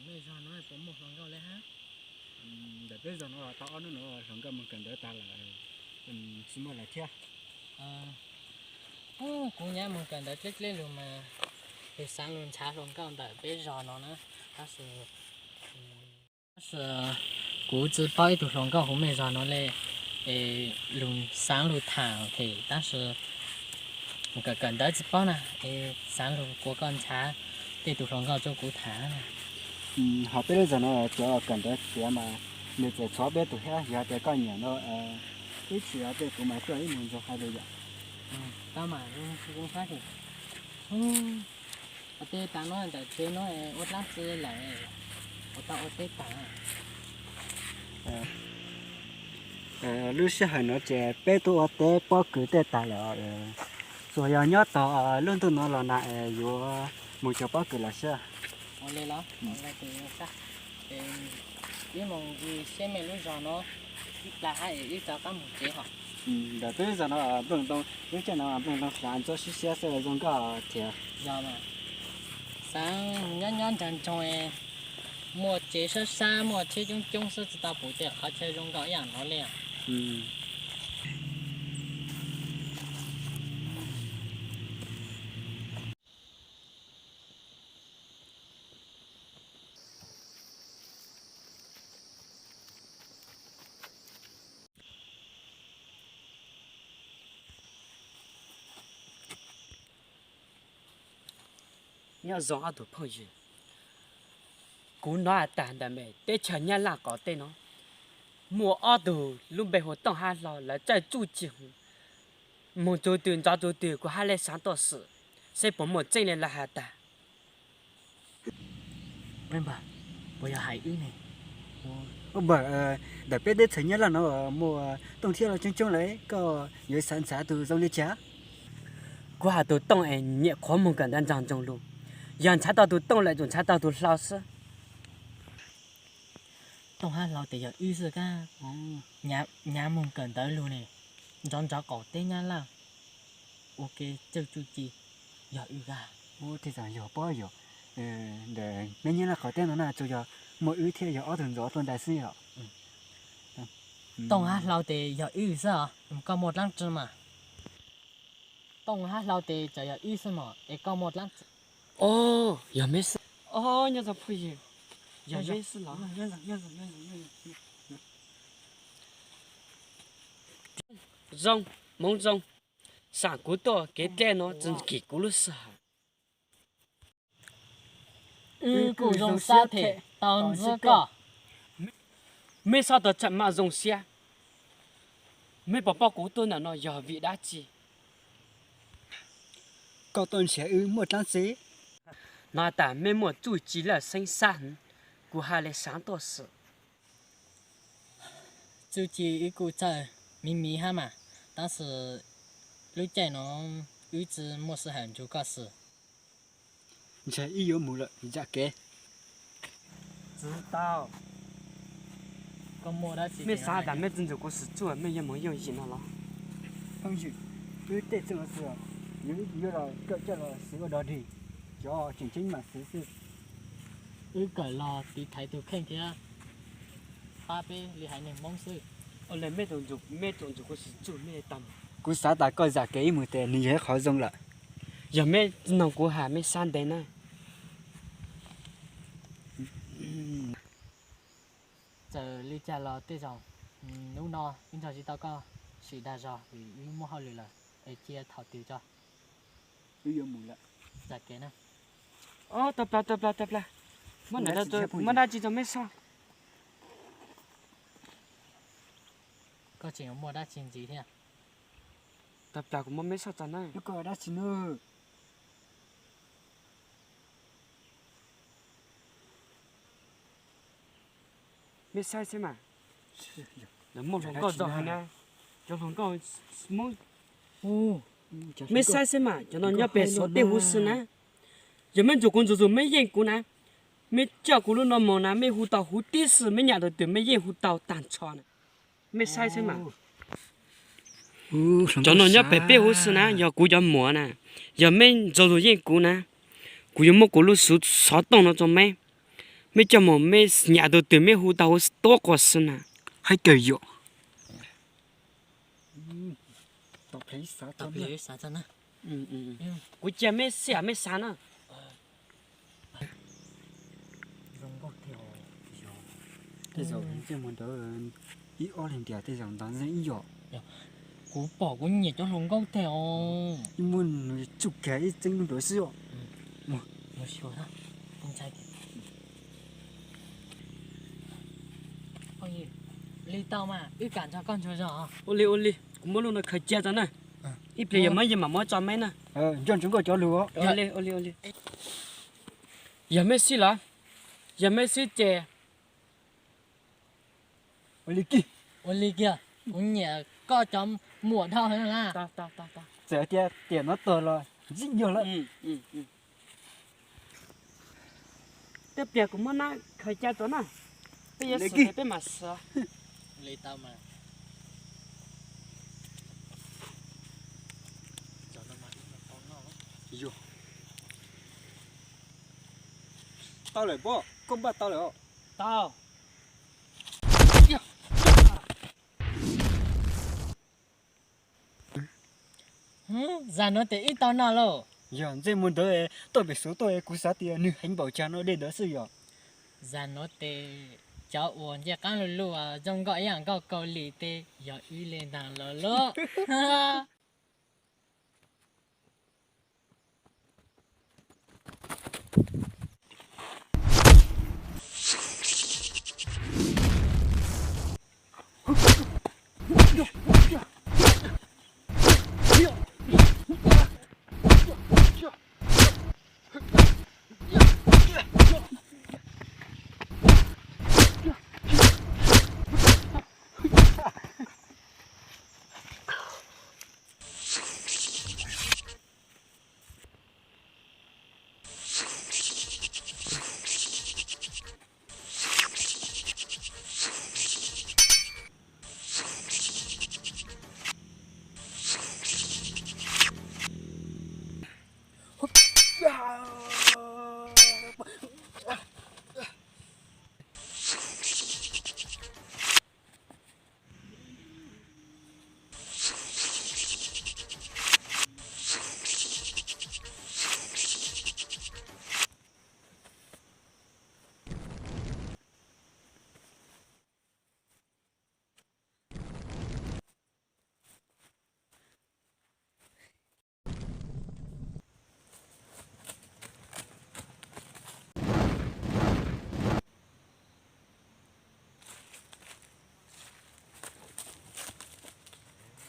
Zog no puas muaj hluas nkauj li hab? Ntawm peb zog no tau ob hnub no hluas nkauj moog kawm ntawv tag lawm, tsis muaj lawm thiab. Ub, kuv nyab moog kawm ntawv dleb dleb lug mas, lug xaav lug nrhav hluas nkauj ntawm peb zog no na, tab sis, tab sis kuv tsi paub ib tug hluas nkauj huv mej zog no le, es lug xaav lug tham them tab sis kawm kawm ntawv tsi paub na, es xaav lug kuas koj nrhav tej tug hluas nkauj rua kuv tham. Hos peb lub zog no cov kawm ntawv tiav mas nws tseem tshuav peb tug thiab, yog tias koj nyiam no, ib tsam tej kuv mas tuaj ib mus ntxuag hais lus yom. Tau mas, zoo sab. Ua teb tas no ntawm tsev no ua dlaab tsi lawm, ua tau ua teb tas. Lub sij hawm no ces peb tuaj ua teb pob kws tej tas lawm, tsuas yog nyob tog lub ntuj no los na es yuav mus cov pob kws lawm xwb. Ua le los, ua le ces zoo sab. Wb mus ntsia seb mej lub zog no ib plag hab es wb rov qab mus tsev hos. Ntawm peb lub zog no nplooj ntoo, lub caij no nplooj ntoo xaav ntxuav siab siab xwb zoo nkauj thiab. Yog mas, xaav nyob nyob nraag nroog, muaj tsev sab sab, muaj tsheb coob coob xwb tsi tau pum tej qhov chaw zoo nkauj ib yaam no le. Nyob zoo ob tug phooj ywg, kuv nov tas ntawm teb chaws Nyab Laj qaum teb no, muaj ob tug lub npe hu Tooj Hab Hlau, lawv txawj txuj ci heev, moog txug twg nrov txug twg, kuv hab le xaav tuaj sim seb puas muaj tseeb li lawv has tas. Puas yog hais wb ne? Ntawm peb teb chaws Nyab Laj no muaj Tooj Hab Hlau coob coob lawm, koj yuav xav nrhav tug zoo li cas? Kuv has tug Tooj es nyiam qhuav moog kawm ntawv nraag nroog lug, yog nrhav tau tug Tooj lawm tsuas nrhav tau tug Hlau xwb. Tooj Hab Hlau tes yog wb xwb kag, nyav moog kawm ntawv lug ne, nrov nrov qaum teb Nyab Laj, ua ke txawj txuj ci, yog wb kag. Tej zaum yog pob yog, ntawm peb Nyab Laj qaum teb no na tsuas yog muaj wb thiab yog ob tug ntxawm ob tug ntxhais xwb os. Tooj Hab Hlau tes yog wb xwb os, koj muaj dlaab tsi mas? Tooj Hab Hlau tes tsuas yog wb xwb mog, es koj muaj dlaab tsi? Yog meb xwb. Nyob zoo phooj ywg, yog meb xwb los? Zoo, hmoov zoo, saam kuv tuaj kev dleb no tsi kim kuv lub sij hawm. Wb kuj zoo sab them tau ntsib koj. Meb xob tog tshaj mam zoo siab. Meb puas paub kuv tuaj ntawm no yog vim dab tsi? Koj tuaj nrhiav wb muaj dlaab tsi? Nov tas meb muaj txuj ci lawm xeeb sab heev, kuv has le xaav tuaj sim. Txuj ci wb kuj txawj miv miv hab mas, tab sis lub caij no wb tsi muaj sij hawm nrug koj sim. Ntshe wb yuav mus lawm, zam kev. Tsi tau. Mej xav tas mej tsi nrug kuv sim txuj mej yuav moog yooj yim no los? Phooj ywg, wb tej txuj no tsi yog yuav yuav los kawm coj los siv ua dog dig, cov tseem ceeb mam siv xwb. Wb kawm los tiv thaiv tug kheej thiab pab peb li haiv neeg Moob xwb. Mej tsi nrug kuv sim txuj mej tag. Kuv xav tas koj zam kev ib mus tes nws yog ib qhov zoo lawm. Yog mej tsi noog kuv has mej sab ntev na. Txawm li cas los tej zaum hnub no wb nrog tsis tau koj sim dag zog vim wb muaj hauj lwm lawm, es cia thaum twg tso wb yuav mus lawm. Txav kev na. Tau plag, tau plag, tau plag. Muab dab tsi rau mej soj. Koj tseem yuav muaj dab tsi ntxiv thiab? Tau plag kuv muab mej soj tso na. Dab tsi na? Mej saib xwb mas, muaj hluas nkauj zoo heev na, cov hluas nkauj Hmoob. Mej saib xwb mas, cov no nyob pem Suav teb huv si na. Yog mej nrug kuv ntxuag ntxuag mej yeej kuv na, mej coj kuv lub no moog na mej hu tau huv tib si, mej nyam tau twg mej yeej hu tau tag nrho na. Mej saib xwb mas. Cov no nyob pem peb huv si na yog kuv cov muam na. Yog mej ntxuag ntxuag yeej kuv na, kuv yuav muab kuv lub xov tooj no rau meb. Mej coj mus mej nyam tug twg mej hu tau hu tuab quas xwb na. Hais kawg yom. Kuv cia mej xiam mej xav na. Tej zaum ntsej muag ntawd ib ob leeg tias tej zaum ntawd ntxeeg ib yom. Kuv pom kuv nyiam cov hluas nkauj tiag os. Ib muab nws tsuj kiag ib txeeb lub nraud xwb os. Li tau mas wb kam nrog koj ntsuag zog. Ua li ua li, kuv muab lub no khaws cia tso na. Ib pliag yog muab yeej mam muab tso meb na. Nco ntsoov koj cov lus. Ua li ua li. Yog mej xib los? Yog mej xib ces ua li kiag, kuv nyiam koj cov muam dhau heev na. Txawm tias tiam no tuag los ntsib nyuag lawm. Tej pliag kuv muab nab khaws cia tso na. Peb yuav xwm ces peb mam xwm. Tau lawm pob, koj npaj tau lawm os. Tau. Zag nuav tes wb tau noj lauj. Yog ntsej muag ntawd tuaj pem xuv tuaj, kuv xav tias nws heev npaum cas no dej ntawd xwb yog. Zag nuav tes cov uas ncej qaab luj luj zoo nkauj ib yam nkauj Kaus Lim tes yog wb le ntaag lawm lauj.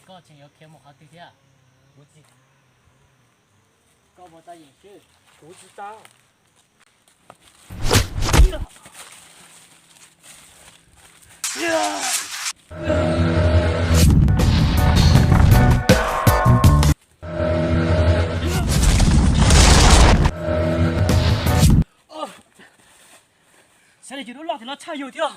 Koj tseem yuav khiav mus qhov twg thiab? Koj puas tau yeem swb? Kuv tsis tau. Xav li cov dub loj tim no tshaj yus thiab.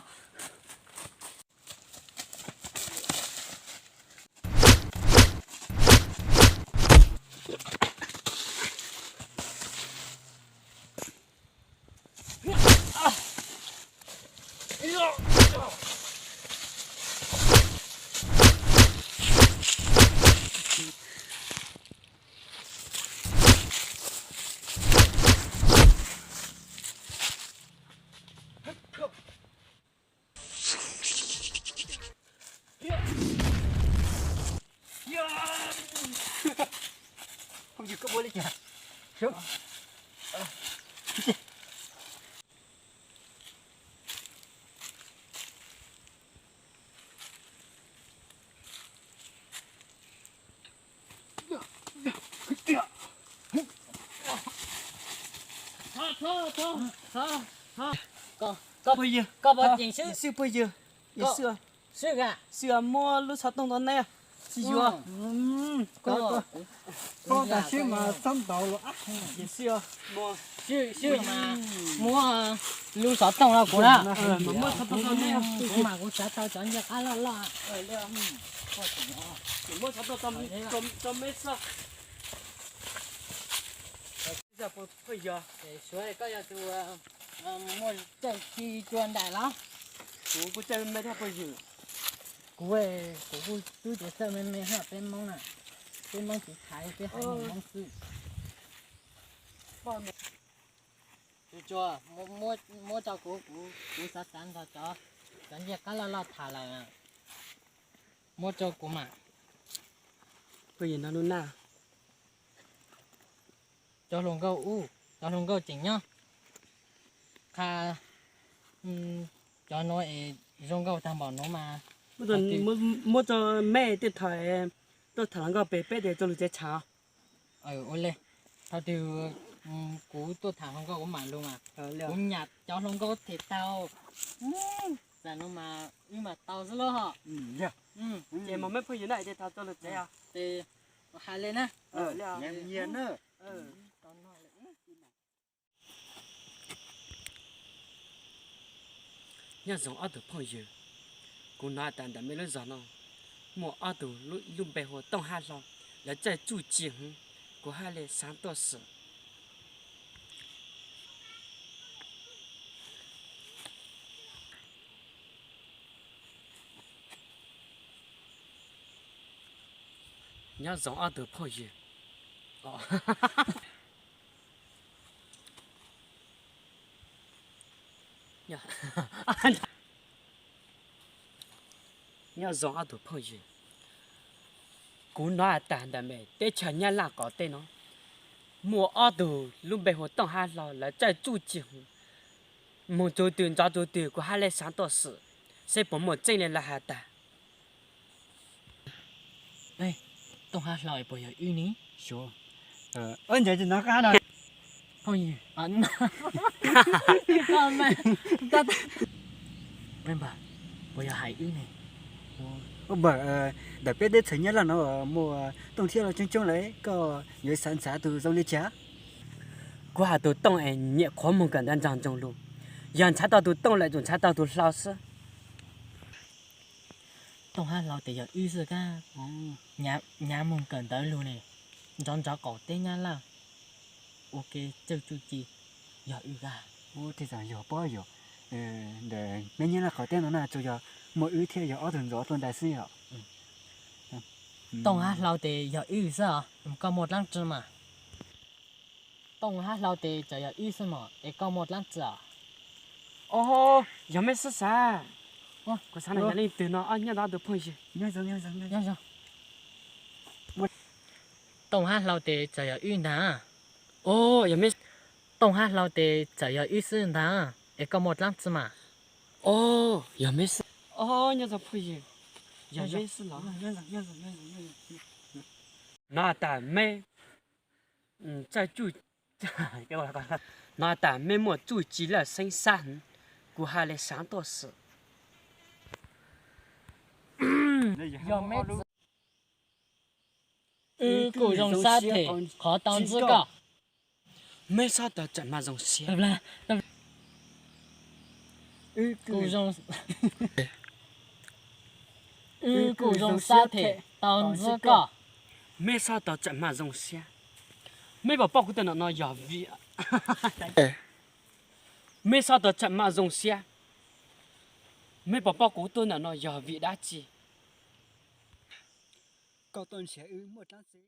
Phooj ywg, koj ua li cas? Koj puas yeem swb? Swb puas yeem? Swb, swb muab lub xov tooj rau neb. Tsis yuav. Koj tas swb mas txhob ntaus los. Swb mas muab lub xov tooj rau kuv na. Kuv mas kuv xav tau cov ncej qab loj loj. Muab xov tooj rau meb xwb. Suav, koj yog tus Muaj txawj tsis cua ntais los? Kuv kuj txawj me me thiab phooj ywg. Kuv, kuv kuj tub cev txawj me me thiab peb Hmoob na. Peb Hmoob tsis thaiv peb haiv neeg Hmoob xwb. Tsuas, muab tso kuv, kuv xav xav nrog cov, cov ncej qab loj loj tham lawm. Muab tso kuv mas. Phooj ywg nrog lub naj. Cov hluas nkauj ub, cov hluas nkauj tseem nyob. Qha cov nuav es zoo nkauj tag npaum nuav mas. Muab tso me tej thaum tuaj tham hluas nkauj pem peb tes txoj lus tsev tshav. Ua le, thaum twg kuv tuaj tham hluas nkauj kuv mam lug mas. Kuv nyam cov hluas nkauj them tau. Txawm no mas wb mam tau xwb lauj hos. Ces mas me phooj ywg na, tes tham txoj lus tsev os. Ces hais le na. Nyob zoo ob tug phooj ywg, kuv hnov tas ntawm me lub zog no muaj ob tug, ib lub npe hu ua Tooj Hab Hlau, lawv txawj txuj ci heev, kuv haj li xav tuaj sim. Nyob zoo ob tug phooj ywg. Nyob zoo ob tug phooj ywg, kuv hnov tas ntawm me teb chaws Nyab Laj qaum teb no muaj ob tug lub npe hu Tooj Hab Hlau, lawv txawj txuj ci heev, moog txug twg nrov txug twg kuv haj li xav tuaj sim seb puas muaj tseeb li lawv has tas. Tooj Hab Hlau es puas yog wb ne? Phooj ywg, puas yog hais wb ne? Ntawm peb teb chaws Nyab Laj no muaj Tooj Hab Hlau coob coob lawm, koj yuav xav ntshav tus zoo li cas? Kuv has tus Tooj es nyiam qhuav moog kawm ntawv nrog Ntsoog Lug, yog ntshav tau tus Tooj lawm tsuas ntshav tau tus Hlau xwb. Tooj Hab Hlau tes yog wb xwb kag. Nyav moog kawm ntawv lug ne, nrov nrov qaum teb Nyab Laj, ua ke txawj txuj ci, yog wb kag. Tej zaum yog pob yog, ntawm peb Nyab Laj qaum teb no na tsuas yog muaj wb thiab yog ob tug ntxoov tuaj ntais xwb yom. Tooj Hab Hlau tes yog wb xwb os, koj muaj dlaab tsi mas? Tooj Hab Hlau tes txawm yog wb xwb mog, es koj muaj dlaab tsi os? Yog mej xwb xav. Kuv xav na yog leej twg no, nyob ntawm ob tug phooj ywg. Tooj Hab Hlau tes txawm yog wb ntag. Tooj Hab Hlau tes txawm yog wb xwb ntag, es koj muaj dlaab tsi mas? Yog mej xwb. Nyob zoo phooj ywg, yog mej xwb los? Hnov tas mej txawj txuj, hnov tas mej muaj txuj ci lawj xeeb xab heev, kuv haj li xav tuaj sim. Wb kuj zoo sab them qhov tau ntsib koj. Mej xob tau txawm mag zoo siab. Wb kuj zoo sab them tau ntsib koj. Mej xob tau txawm mag zoo siab. Mej puas paub kuv tuaj ntawm no yog vim, mej xob tau txawm mag zoo siab. Mej puas paub kuv tuaj ntawm no yog vim dab tsi? Koj tuaj nrhiav wb muaj dlaab tsi?